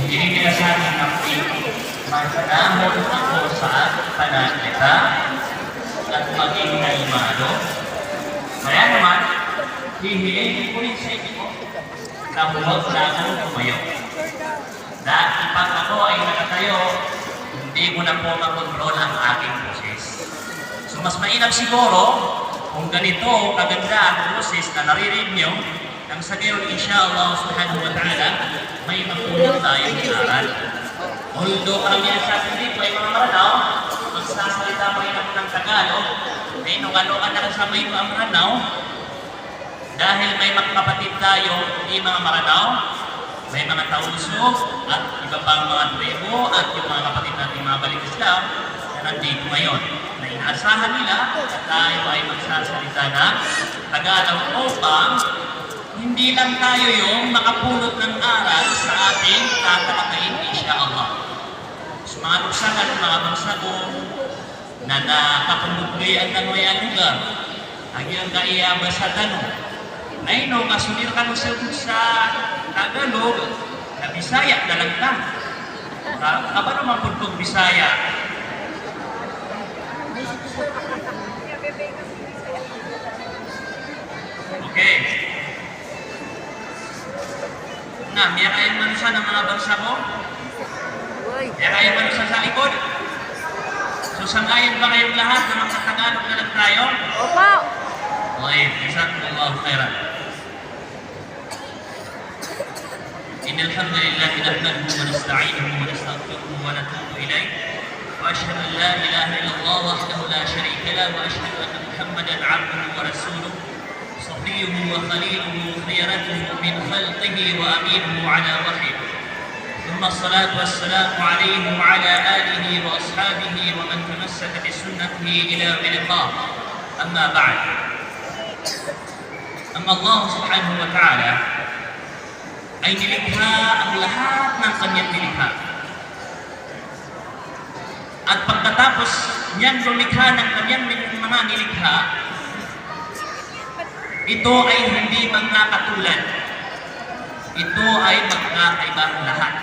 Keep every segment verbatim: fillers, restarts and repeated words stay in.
Ini kita sa ating napi, masanahon ako sa ating pananalita at maging kalmado. Kaya naman, hihiling ko rin sa inyo na huwag na akong tumayo. Na ipag ako ay nakatayo, hindi ko na po makontrol ang aking boses. So, mas mainam siguro kung ganito kaganda ang boses na naririnig niyo, nang sa gayon, insha Allah subhanahu wa ta'ala, may mapulot tayong aral. Although karamihan sa atin dito ay mga Maranao, magsasalita pa rin ako ng Tagalog, ay nung ano ka na sa may mga Maranao, dahil may mga kapatid tayo, hindi mga Maranao, may mga Tausug, at iba pang mga tribo, at yung mga kapatid natin mga balik Islam, na nandito ngayon, na inaasahan nila na tayo ay magsasalita ng Tagalog upang hindi lang tayo yung makapulot ng aral sa ating tatalakayin, insha Allah. So, mga lugsan at mga bangsa ko, na nakapamugri ang tano aya lugar, a giyangkaya basa tano. Na ino ka somir kano sa, sa Tagalog, na Bisaya na lang ka. Ka, kabaro man pud ko Bisaya. Okay. Na, miyakayan man sa na mga bangsa ko? Miyakayan man sa sa likod? So, sangayon ba kayong lahat na magtatagalog na lang tayo? Opo. Okay, jazakumullahu khairan. إن الحمد لله نحمده ونستعينه ونستغفره ونتوب إليه. وأشهد أن لا إله إلا الله وحده لا شريك له، وأشهد أن محمدا عبده ورسوله، صفيه وخليله وخيرته من خلقه وأمينه على وحيه. ثم الصلاة والسلام عليه وعلى آله وأصحابه ومن تمسك بسنته إلى يوم اللقاء. أما بعد. Ang Allah Subhanahu wa Ta'ala ay nilikha ang lahat ng kanyang nilikha. At pagkatapos niyan lumikha ng kanyang min-, mga nilikha, ito ay hindi magkakatulad. Ito ay magkakaiba lahat.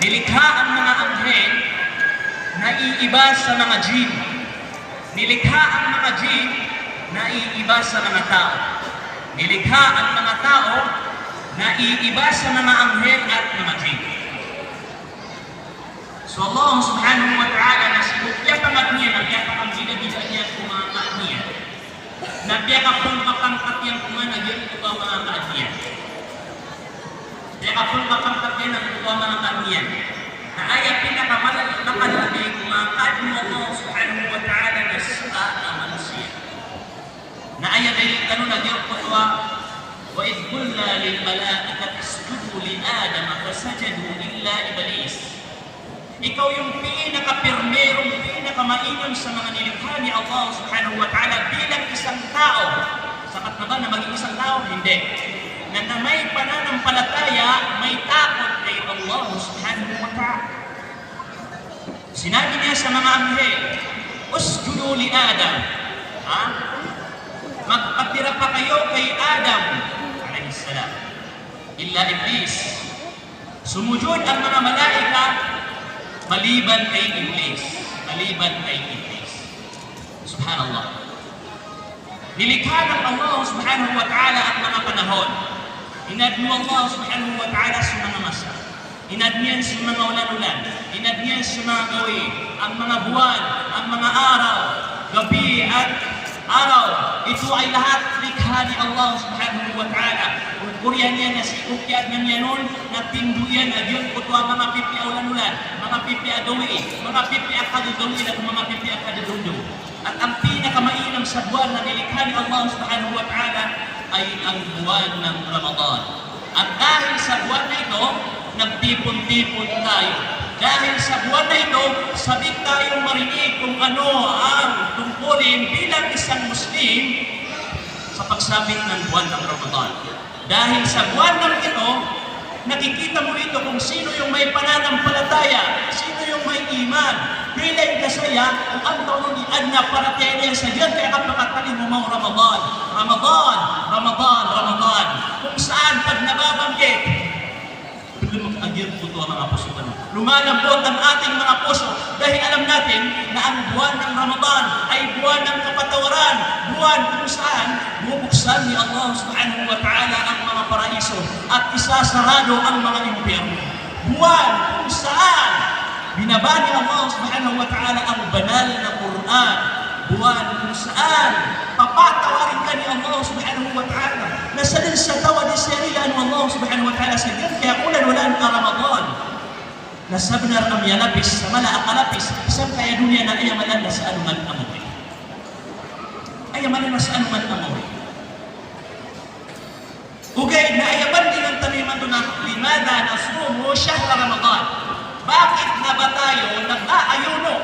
Nilikha ang mga anghel na iiba sa mga jinn. Nilikha ang mga jinn na iiba sa mga tao. Nilikha ang mga tao na iiba sa mga anghel at mga jinn. So Allah Subhanahu wa Ta'ala na sii ko kiyapangadn iyan, na kiyapakambidabida niyan ko manga kaadn iyan. Na piyakapangkapangkat iyan ko manga giyangkoto a manga kaadn iyan. Piyakapangkapangkat iyan angkoto a manga kaadn iyan. Na aya pinakamalala, makalala ko manga kaadn o Allah Subhanahu wa Ta'ala na sii a manosiya. Na aya dn tano na giyangkoto a, "Wa idh qulna lil malaikati isjudu li Adama fasajadu illa Iblis." Ikaw yung pinakapirmerong, pinakamainam sa mga nilikha ni Allah Subhanahu wa Ta'ala bilang isang tao. Sapat na ba na maging isang tao? Hindi. Na, na may pananampalataya, may takot kay Allah Subhanahu wa Ta'ala. Sinabi niya sa mga anghel, "Usjudu li Adam." Ha? Magpatira pa kayo kay Adam alayhis salam. Illa Iblis. Sumujud ang mga malaikat maliban kay Iblis. Maliban kay Iblis. Subhanallah. Nilikha ng Allah Subhanahu wa Ta'ala ang mga panahon. Inadn o Allah Subhanahu wa Ta'ala so mga masa. Inadn iyan so mga olan-olan. Inadn iyan so mga gawii. Ang mga buwan, ang mga araw, gabi at araw. Ito ay lahat likha ni Allah Subhanahu wa Ta'ala. Oriyan iyan na sii ko kiyaadn iyan on, na tindo iyan a giyangkoto a manga pipiya olan-olan, manga pipiya gawii, manga pipiya kagagawii, na manga pipiya kagagawii. At ang pinakamainam sa buwan na nilikha ni Allah Subhanahu wa Ta'ala ay ang buwan ng Ramadan. At dahil sa buwan na ito, nagtipon-tipon tayo. Dahil sa buwan na ito, sabik tayong marinig kung ano ang tungkulin bilang isang Muslim sa pagsabik ng buwan ng Ramadan. Dahil sa buwan ng ito, nakikita mo rito kung sino yung may pananampalataya, sino yung may iman. Pila yung kasaya, kung ang taon ni adna paratiyaya niya sa diyan, kaya kapakatali mo mau Ramadan, Ramadan, Ramadan, Ramadan. Kung saan pag nababanggit, belum ag Oto a manga poso tano. Lumalambot ang ating mga puso dahil alam natin na ang buwan ng Ramadan ay buwan ng kapatawaran, buwan kung saan bubuksan ni Allah Subhanahu wa Ta'ala ang mga paraiso at isasarado ang mga impyerno. Buwan kung saan binaba ni Allah Subhanahu wa Ta'ala ang banal na Qur'an. Buwan kung saan papatawarin ka ni Allah Subhanahu wa Ta'ala. Na sadn sa tawad i siyarilaan o Allah Subhanahu wa Ta'ala sa giyangkaya olan-olan a Ramadan. Na sabnar a miyalapis sa mala a kalapis sangkaya doniya na aya mala na sa anoman a mawri. Aya mala na sa anoman a mawri. Ogaid na aya bandingan tano imanto na, "Limadha nasumu shahra Ramadan?" Bakit nga ba tayo nag-aayuno?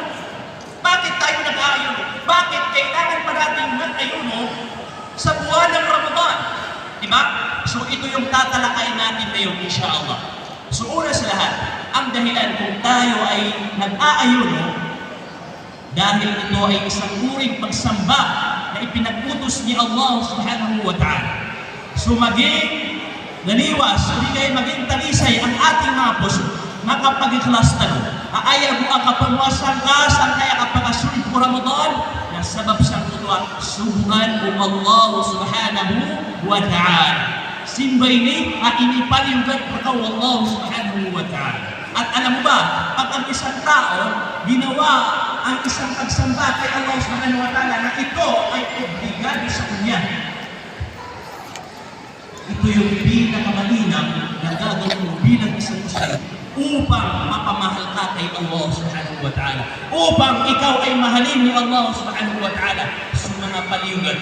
Bakit tayo nag-aayuno? Bakit kailangan parating mag-ayuno sa buwan ng Ramadan? Di ba? So, ito yung tatalakayin natin ngayon, insha Allah. So, una sa lahat, ang dahilan kung tayo ay nag-aayuno, dahil ito ay isang uring pagsamba na ipinag-utos ni Allah Subhanahu wa Ta'ala. So, maging naliwas, o di kaya maging talisay ang ating mga puso, makapag-ikhlas tano. A aya bo a kapamowasa ngka sangkaya kapakasold ko Ramadan, na sabap sangkoto a sogoan o Allah Subhanahu wa Ta'ala. Simba ini a inipaliyogat rka o Allah Subhanahu wa Ta'ala. At alam mo ba, pag ang isang tao ginawa ang isang pagsamba kay Allah Subhanahu wa Ta'ala na ito ay obligado sa kanya, ito yung pinakamainam na gagawin mo bilang isang Muslim upang mapamahal ka kay Allah Subhanahu wa Ta'ala, upang ikaw ay mahalin ni Allah Subhanahu wa Ta'ala. So, mga paliyogat,